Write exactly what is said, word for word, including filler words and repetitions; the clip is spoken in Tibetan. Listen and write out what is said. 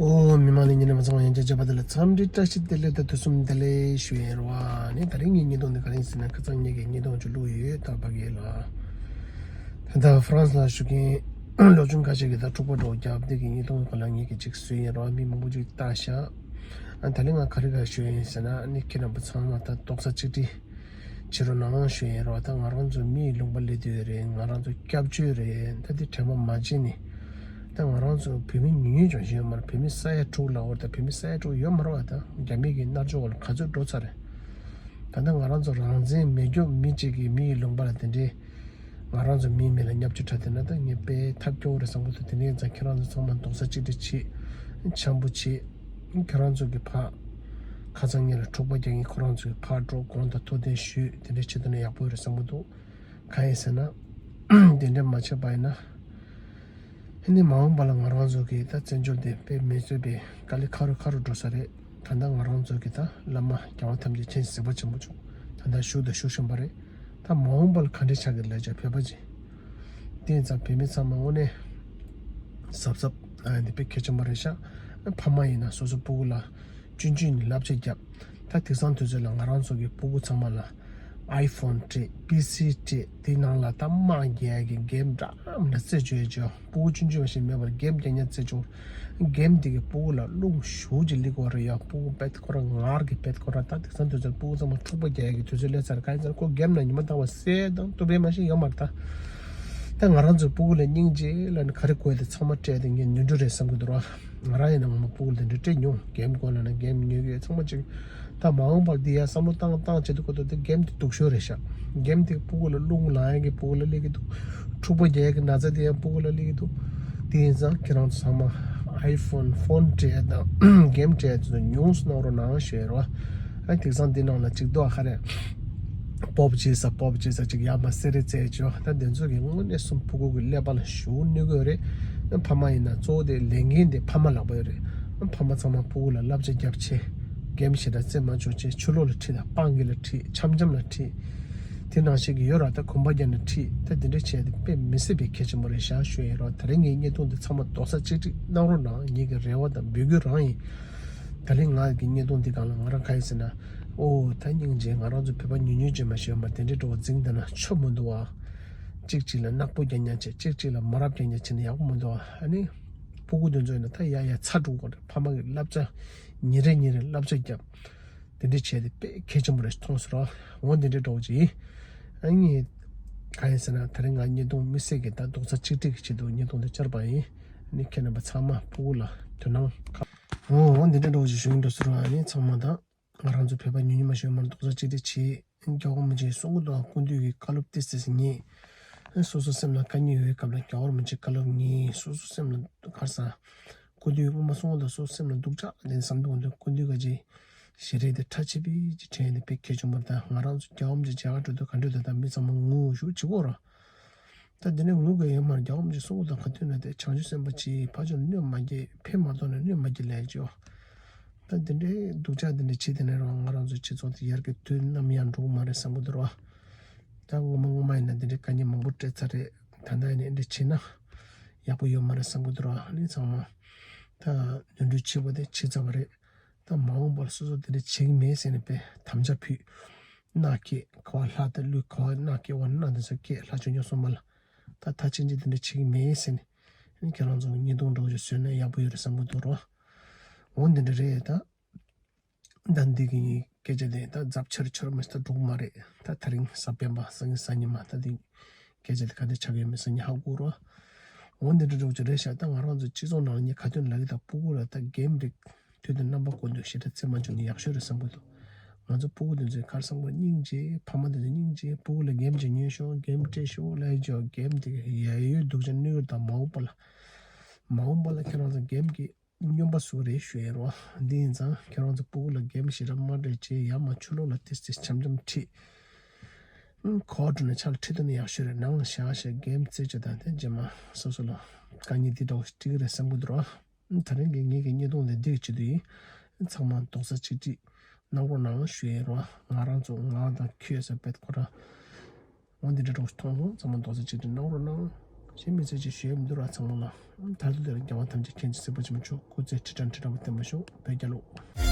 ཨོ། མི་མང་ལ་ཉན་མ་ཚང་བ་ཡང་བསྐྱར་བྱས་པ་དེ་ལ་འཚམས་འདྲི་བཀྲ་ཤིས་བདེ་ལེགས་དང་དུས་གསུམ་བདེ་ལེགས་ཞུ་ཡིན་རོ། ཨ་ནི་ད་རིང་གི་བརྙན་ཐུང་འདི་ག་རེ་ཡིན་ཟེར་ན། ཁ་སང་ངེད་ཀྱི་བརྙན་ཐུང་ཅིག་བླུགས་ཡོད། ད་ཕ་གི་ལ་ད་ལྟ་ཧྥ་རན་སི་ལ་བཞུགས་མཁན་སློབ་ཆུང་ཁ་ཤས་ཀྱིས་ད་འཁྲུག་པ་འགྲོ་རྒྱབ་དེ་གི་བརྙན་ཐུང་ག་ལ་ངེད་ཀྱི་ཅིག་བཟོས་ཡིན་རོ། མི་མང་པོ་ཅིག་ལྟ་ཤག་ཨ་ད་རིང་ང་ག་རེ་ག་ཞུ་ཡིན་ཟེར་ན། ཨ་ནི་ཁྱེད་རྣམ་པ་ཚང་མ་ད་རྡོག་རྩ་གཅིག་སྒྲིལ་བྱེད་རོགས་གནང་ཞུ་ཡིན་རོ། ད་ང་རང་ཚོ་མི་ཡི་ལུང་པ་སླེབས་དུས་རེད། ང་རང་ཚོ་སྐྱབས་བཅོལ་རེད། ད་འདི་དྲན་པ་མ་བརྗེད་ནས། ད་ང་རང་ཚོ་བོད་མི་ཉུང་ཉུང་ཅང་ཞིག་ཡོད་མ་རེད། བོད་མི་ས་ཡ་དྲུག་ལབ་དགོས་རེད། ད་བོད་མི་ས་ཡ་དྲུག་ཡོད་མ་རེད་པ། ད་རྒྱ་མི་གི་མནར་གཅོད་འོག་ལ་ག་ཚོད་འགྲོ་ཚར་རེད། ད་ལྟ་ང་རང་ཚོ་རང་བཙན་མེད་རྒྱུ་མི་གཅིག་གིས་མི་ཡི་ལུང་པ་ལ་དེ་འདྲའི་ང་རང་ཚོ་མིའི་མི་ལ་བརྙས་བཅོས་འཕྲད་དེ་ན། ད་ངས་དཔེ་ཐབས་སྐྱོ་བོ་རེད་བསམ་གྱི་འདུག་དེ་འདྲ་ཡིན་ཙང་ཁྱེད་རང་ཚོ་ཚང་མ་རྡོག་རྩ་གཅིག་སྒྲིལ་བྱེད། འཆམ་པོ་བྱེད། ཁྱེད་རང་ཚོ་གི་ཕར་ཁ་སང་ཉིན་ལ་འཁྲུག་པ་རྒྱག་མཁན་ཁོ་རང་ཚོ་གི་ཕར་འགྲོ། དགོངས་དག་ཐུགས་བདེན་ཞུས། དེ་འདྲ་བྱེད་ཐུབ་ན་ཡག་པོ་རེད་བསམ་གྱི་འདུག་གང་ཡིན་ཟེར་ན། དེ་འདྲ་མ་བྱས་པ་ཡིན་ན། ཨ་ནི་མ་འོངས་པ་ལ་ང་རང་ཚོ་གི་ད་བཙན་བྱོལ་དེ་དཔེ་མི་སྲིད་པའི་དཀའ་ལས་ཁག་རུ་ཁག་རུ་འགྲོ་ས་རེད། ད་ལྟ་ང་རང་ཚོ་གི་ད་བླ་མ་རྒྱལ་བ་ཐམས་ཅད་མཁྱེན་གཟིགས་པ་ཆེན་པོ་མཆོག་ད་ལྟ་བཞུགས་དང་བཞུགས་བཞིན་པ་རེད། ད་མ་འོངས་པ་ལ་ག་འདྲ་ཆགས་ཀྱི་ལབ་བྱས་བོད་པ་ཅིག་དེ་ཡིན་ཙང་བོད་མི་ཚང་མ་དངོས་གནས་གཟབ་གཟབ་ཨ་འདི་དཔེ་གལ་ཆེན་པོ་རེད་ཤག་ཕ་མ་ཡིན་ན་སོ་སོ་སྤུ་གུ་ལ་ཆུང་ཆུང་ནས་བསླབ་བྱ་བརྒྱབ། ད་དེང་སང་དུས་ཚོད་ལ་ང་རང་ཚོ་གི་སྤུ་གུ་ཚང་མ་ལ་ཨའི་ཕོན་སྤྲད། པི་སི་སྤྲད། དེའི་ནང་ལ་ད་དམག་རྒྱག་གི་གེམ་འདྲ་མི་འདྲ་རྩེད་སྤྱོད་བྱས། སྤུ་གུ་ཆུང་ཆུང་བ་ཞིག་མེད་པར་གེམ་རྒྱག་ཉན་རྩེད་སྤྱོད། གེམ་དེ་གི་སྤུ་གུ་ལ་རླུང་ཞེ་པོ་ཅིག་སླེབས་ཀྱི་ཡོད་རེད་ཡ། སྤུ་གུ་དཔེ་ཁོ་རང་ངར་གི་དཔེ་ཁོ་རང་། ད་དེང་སང་དུས་ཚོད་སྤུ་གུ་ཚང་མ་འཁྲུག་པ་རྒྱག་ཡ་གི་དུས་ཚོད་སླེབས་ཚར། གང་ཡིན་ཟེར་ན་ཁོ་གེམ་ནང་ཉི་མ་རྟག་པར་བསད་དང་གཏུབ་རེས་མ་ཤེས་ཡོད་མ་རེད། ད་ད་ང་རང་ཚོའི་སྤུ་གུ་ལ་སྙིང་རྗེ་ལབ་ནས་ག་རེ་དགོས་དེ་ཚང་མ་སྤྲད་དེ་ངས་ནོར་འཁྲུལ་རེད་བསམ་གྱི་འདུག་ར། ང་རང་ཡིན་ན་ངོ་མ་སྤུ་གུ་ལ་དེ་འདྲ་སྤྲད་མྱོང་། གེམ་དགོས་ལབ་ན་གེམ་ཉོ་གི་ཚང་མ་ཅིག་ད་མ་འོངས་པར་འདི་ཡ་བསམ་བློ་བཏང་བཏང་བྱེད་དུས་ཁོ་ཐོག་དེ་གེམ་དེ་སྡུག་ཤོས་རེད་ཤག་གེམ་དེ་སྤུ་གུ་ལ་རླུང་ལངས་ཡ་གི་སྤུ་གུ་ལ་སླེབས་ཀྱི་འདུག་འཁྲུག་པ་རྒྱག་ཡ་གི་ན་ཚ་དེ་ཡང་སྤུ་གུ་ལ་སླེབས་ཀྱི་འདུག་དེ་ཡིན་ཙང་ཁྱེད་རང་ཚོ་ཚང་མ་ཨའི་ཕོན་ཕོན་སྤྲད་ཡ་དང་གེམ་སྤྲད་ཡ་དེ་ཚོ་ཉུང་སུ་གནང་རོགས་གནང་ཞུ་ཡ་རོ། ཨ་དེང་སང་འདི་ནང་ལ་ཅིག་འདུག་ཨ་ཁ་རེ། པོབ་ཇི་ཟེར་པོབ་ཇི་ཟེར་ཅིག་ཡར་མར་སེ་རེ་རྩེད་ཅོ། ད་དེ་ཚོ་གི་དངོས་གནས་སུ་སྤུ་གུ་གི་ཀླད་པ་ལ་ཞེ་པོ་གནོད་ཀྱི་ཡོད་རེད། ཕ་མ་ཡིན་ན་གཙོ་བོ་དེ་ལས་འགན་དེ་ཕ་མ་ལག་པ་ཡོད་རེད། ཕ་མ་ཚང་མ་སྤུ་གུ་ལ་བསླབ་བྱ་རྒྱབ་བྱས། གེམ་ཞེ་དྲག་རྩེད་མ་བཅུག་བྱས། ཕྱི་ལོགས་ལ་ཁྲིད་དང་། སྤང་གི་ལ་ཁྲིད། འཆམ་འཆམ་ལ་ཁྲིད། དེ་ནང་བཞིན་གྱི་ཡོད་ར། ད་གོམ་པ་རྒྱག་ནས་ཁྲིད། ད་དེ་འདྲ་བྱས་ཏེ་དཔེ་མི་སྲིད་པའི་གལ་ཆེན་པོ་རེད་ཤག་ཞུ་ཡ་རོ། དེ་རིང་ངའི་བརྙན་ཐུང་འདི་ཚང་མ་རྡོག་རྩ་གཅིག་སྒྲིལ་གནང་རོགས་གནང་། ངེད་ཀྱི་རེ་བ་དང་འབོད་སྐུལ་རང་ཡིན། ད་རིང་ང་གི་བརྙན་ཐུང་འདི་སྒང་ལ་ང་རང་ག་ཡིན་ཟེར་ན། ཨོ་ད་སྙིང་རྗེ། ང་རང་ཚོ་བོད་པ་ཉུང་ཉུང་ཅིག་མ་ཞིག་ཡོད་མ་དེ་འདྲའི་འགྲོ་བ་འཛིང་བསྡད་ན་ཆོ་མི་འདུག་བ། གཅིག་གཅིག་ལ་ནག་པོ་རྒྱག་ཉན་བྱས། གཅིག་གཅིག་ལ་མ་རབས་རྒྱག་ཉན་བྱས་ན་ཡག་པོ་མི་འདུག་བ། ཨ་ནི་སྤུ་གུ་དེ་ཚོ་ཡིན་ན་ད་ཡ་ཡ་ཚ་འགྲོ་གི་རེད། ཕ་མ་གི་བསླབ་བྱ་ཉིན་རེ་ཉིན་རེ་བསླབ་བྱ་བརྒྱབ། དེ་འདྲ་བྱས་ཏེ་དཔེ་གལ་ཆེན་པོ་རེད་མཐོང་སོང་ར། འོ་འདི་འདྲའི་འགྲོ་གི་ཡིན། ཨ་ནི་གང་ཡིན་ཟེར་ན་དེ་རིང་ང་བརྙན་ཐུང་དམིགས་བསལ་གྱི་ད་རྡོག་རྩ་གཅིག་སྒྲིལ་གྱི་ཆེད་དུ་བརྙན་ཐུང་འདི་བཅར་བ་ཡིན། ཨ་ནི་ཁྱེད་རྣམ་པ་ཚང་མ་སྤུ་གུ་ལ་དོ་སྣང་ཁ། འོ་འོ་འདི་འདྲའི་འགྲོ་གི་ཞུ་ཡིན་འགྲོ་སོང་ར། ཨ་ནི་ཚང་མ་ད་ང་རང་ཚོ་བོད་པ་ཉུང་ཉུང་མ་ཞིག་ཡོད་མ་རེད། རྡོག་རྩ་གཅིག་སྒྲིལ་བྱེད། རྒྱལ་བ་རིན་པོ་ཆེས་གསུང་གི་འདུག་སྐུ་མདུན་གྱི་བཀའ་སློབ་ཏོག་ཙམ་ཉན། སོ་སོ་སེམས་ལ་དཀའ་ངལ་ཡོད་སྐབས་ལ་རྒྱལ་བ་རིན་པོ་ཆེའི་བཀའ་སློབ་ཉན། སོ་སོ་སེམས་ལ་ག་རེ་ཟ། སྐུ་མདུན་སྔོན་མ་གསུང་གི་འདུག་སོ་སོ་སེམས་ལ་སྡུག་ཅག་དེ་བསམ་འདུག་འདུག་སྐུ་མདུན་གྱི་ཞལ་རས་དེ་ཁྲ་ཆིལ་པིལ་ཅིག་དྲན་ནས་དཔེ་གལ་ཆེན་པོ་རེད། ད་ང་རང་ཚོ་རྒྱལ་བ་རིན་པོ་ཆེ་མཇལ་ཁ་འགྲོ་དུས་ག་འདྲ་འདུག་ད་མི་ཚང་མ་ངུ་ཞེ་པོ་བྱེད་ཀྱི་ཡོད་ར། ད་འདི་ནས་ངུ་དགོས་ཡོད་མ་རེད། རྒྱལ་བ་རིན་པོ་ཆེས་གསུང་གི་འདུག་ག་དུས་ན་དེ་བྱང་ཆུབ་སེམས་དཔའ་གྱིས་ཕར་ཕྱོགས་ལ་གནོད་མ་སྐྱེལ། ཕན་མ་ཐོགས་ན་གནོད་མ་སྐྱེལ་ལབ་ཀྱི་ཡོད། ད་འདི་འདྲའི་སྡུག་ཅག་འདི་འདྲ་བྱེད་དེ་ནས་རང་ང་རང་ཚོའི་སྤྱི་ཚོགས་དེ་ཡར་རྒྱས་དུས་ནམ་ཡང་འགྲོ་གི་མ་རེད་བསམ་གྱི་འདུག་ར། ད་སྔོན་མ་སྔོན་མ་ཡིན་ན་འདི་འདྲའི་དཀའ་ངལ་མང་པོ་འཕྲད་ཚར་རེད། ད་ལྟ་ཡིན་ན་འདི་འདྲ་བྱེད་ན་ཡག་པོ་ཡོད་མ་རེད་བསམ་གྱི་འདུག་ར། ཨ་ནི་ཚང་མ་ད་ནོར་འཁྲུལ་ཆེ་བ་དེ་བྱས་ཚར་བ་རེད། ད་མ་འོངས་པར་སོ་སོ་དེ་འདྲ་བྱེད་ཀྱི་མེད་ཟེར་ནས་དཔེ་དམ་བཅའ་ཕུལ། མནའ་སྐྱེལ། ག་བ་ལྷ་དང་ཀླུ་ག་བ་མནའ་སྐྱེལ་བ་མནའ་དེ་ཚོ་སྐྱེལ། ལྷ་ཆོས་སྐྱོང་སྲུང་མ་ལ། ད་ད་ཕྱིན་ཆད་དེ་འདྲ་བྱེད་ཀྱི་མེད་ཟེར་ནས། ཁྱེད་རང་ཚོ་བརྙན་ཐུང་འདྲ་བོ་ཞིག་བཟོས་ན་ཡག་པོ་ཡོད་རེད་བསམ་གྱི་འདུག་རོ། འོ་འདི་འདྲ་རེད་ད། ད་འདི་གི་སྐད་ཆ་དེ་ད་རྫབ་ཆེར་ཆེར་མི་ད་འགྲོ་གི་མ་རེད། ད་དེ་རིང་གཟའ་སྤེན་པ་སང་ཉིན་གཟའ་ཉི་མ། ད་འདི་སྐད་ཆ་དེ་ག་འདྲ་ཆགས་ཡོད་མེད་སང་ཉིན་ཧ་གོ་རོ། འོ་འདི་འདྲ་འདྲ་བོ་ཅིག་རེད་ཤག་ད་ང་རང་ཚོ་སྤྱི་ཚོགས་ནང་ལ་ངས་ག་དུས་ལབ་ཀྱི་ད་སྤུ་གུ་ལ་ད་གེམ་རིགས་དུས་དང་རྣམ་པ་ཀུན་ཏུ་ཞེ་དྲག་རྩེད་མ་བཅུག་ན་ཡག་ཤོས་རེད་བསམ་གྱི་འདུག་ང་ཚོ་སྤུ་གུ་དེ་ཚོས་ག་རེ་བསམ་གྱི། སྙིང་རྗེ། ཕ་མ་དེ་ཚོ་སྙིང་རྗེ། སྤུ་གུ་ལ་གེམ་ཅིག་ཉོས་ཤོག་གེམ་སྤྲད་ཤོག་ལབ་ཀྱི་ཡོད། གེམ་དེ་གི་ཡ་ཡོད་སྡུག་ཅག་གནོད་ཀྱི་རེད། ད་མ་འོངས་པ་ལ་མ་འོངས་པ་ལ་ཁྱེད་རང་ཚོ་གེམ་གྱི་སྨྱོན་པ་བཟོ་གི་རེད་ཞུ་ཡ་རོ། འདི་ཡིན་ཙང་ཁྱེད་རང་ཚོ་སྤུ་གུ་ལ་གེམ་ཞེ་དྲག་མ་སྤྲད་བྱས། ཡར་མར་ཕྱི་ལོགས་ལ་ཏིས་ཏིས་འཆམ་འཆམ་ཁྲིད། ཨང་། གོ་བ་འགྲོ་ནས་ཕྱག་ལ་ཁྲིད་ཐུབ་ན་ཡག་ཤོས་རེད། ནང་ལ་བཞག་བྱས་གེམ་རྩེད་བྱས་དང་དེ་རྗེས་མ་སོ་སོ་ལ་དཀའ་ངལ་འདི་འདྲ་བོ་ཞིག་འཕྲད་ཀྱི་རེད་བསམ་གྱི་འདུག་རོ། ད་རིང་གི་ངེད་ཀྱི་བརྙན་ཐུང་འདི་འདི་གི་ཆེད་དུ་ཡིན། ཚང་མ་རྡོག་རྩ་གཅིག་སྒྲིལ་གནང་རོགས་གནང་ཞུ་ཡ་རོ། ང་རང་ཚོ་ང་དང་ཁྱོད་ཟེར་བེད་ཁོ་ར། འོ་འདི་འདྲ་འདྲ་བོ་ཞིག་མཐོང་སོང་། ཚང་མ་རྡོག་རྩ་གཅིག་སྒྲིལ་གནང་རོགས་གནང་། ཅི་མི་ཚེ་ཅི་ཞུ་ཡ་མི་འདུག་ར་ཚང་མ་ལ། མཐར་ཐུག་དེ་ལ་རྒྱལ་བ་ཐམས་ཅད་མཁྱེན་ཅིང་གཟིགས་པ་ཆེན་པོ་མཆོག་སྐུ་ཚེ་ཁྲི་ཕྲག་ཁྲི་ཕྲག་པོ་བརྟན་པར་ཤོག་བོད་རྒྱལ་ལོ།